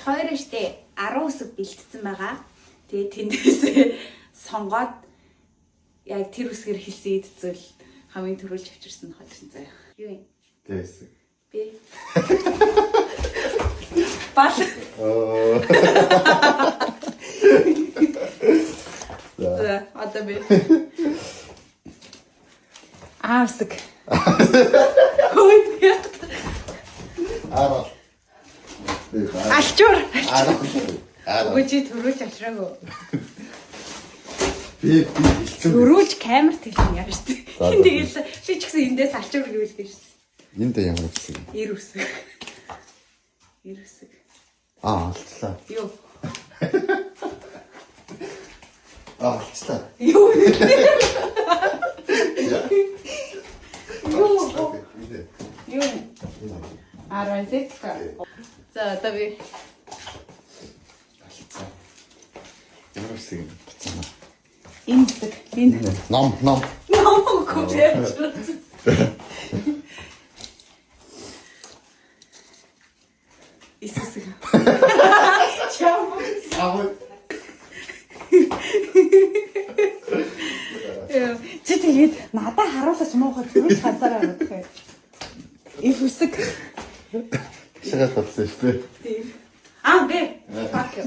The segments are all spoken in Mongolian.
Хоёр штэ 10 үсэг бэлтгэсэн байгаа. Тэгээ тэндээсээ сонгоод яг тэр үсгээр хэлсэн эд зүйл хамгийн түрүүлж авчирсан нь холсон заяа. Юу юм? Г хэсэг. Би. Бал. Оо. За. За, одоо би. Аа үсэг. Хөөе. Арал. Би хаа. Алчуур. Арал. Арал. Үгүй, чи түрүүлж авчираагүй. Би хэлсэн. Түрүүлж камерт хэлсэн яа шүү дээ. За, за. Тэгэл би ч гэсэн эндээс алчуур гэвэл гэж шүү дээ. Энд ямар үсэг? Ир үсэг. Ир үсэг. Аа, олчлаа. Юу? Аа, олчлаа. Юу? Яа. Юу? Олчлаа. Энд. Юу? А, розетка. За, одоо би. Олцсон. Ямар үсэг юм? Буцаана. Энэ үсэг. Энэ. Ном, ном. Номгүй би. Ис үсэг. Чам. Аа. Чи тэгээд надад харуулаач, муухай төрүүлж ганцаараа бодох юм. Их үсэг. Шагаад болсон шүү дээ. Тийм. Аа, бэ. Fuck you.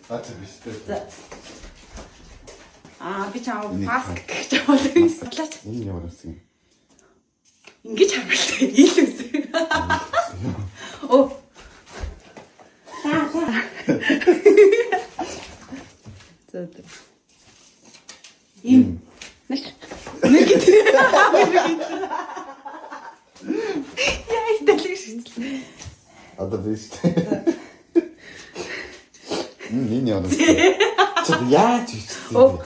Аа, чи биш дээ. За. Аа, би чам фаск гэж явуулсан. Судлаач. Энэ ямар үсэг юм? Ингэж харуулсан. Ил үсэг. Оо. За. За. Им. Нэг. Нэг. Яа, итэл шийдлээ. Одоо биш дээ. Энэ ямар үсэг? Чи яаж хийчихсэн Оо. бэ?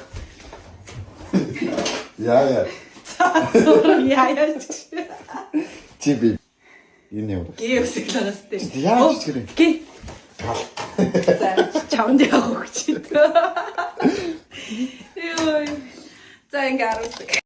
Яа яа. Яа яа. Чи би энэ ямар үсэг? Гэ үсэг л байгаас тээ. Чи яаж хийчих вэ? Гэ. За, чамд явах өгч. Йой. За, ингээ 10 үсэг.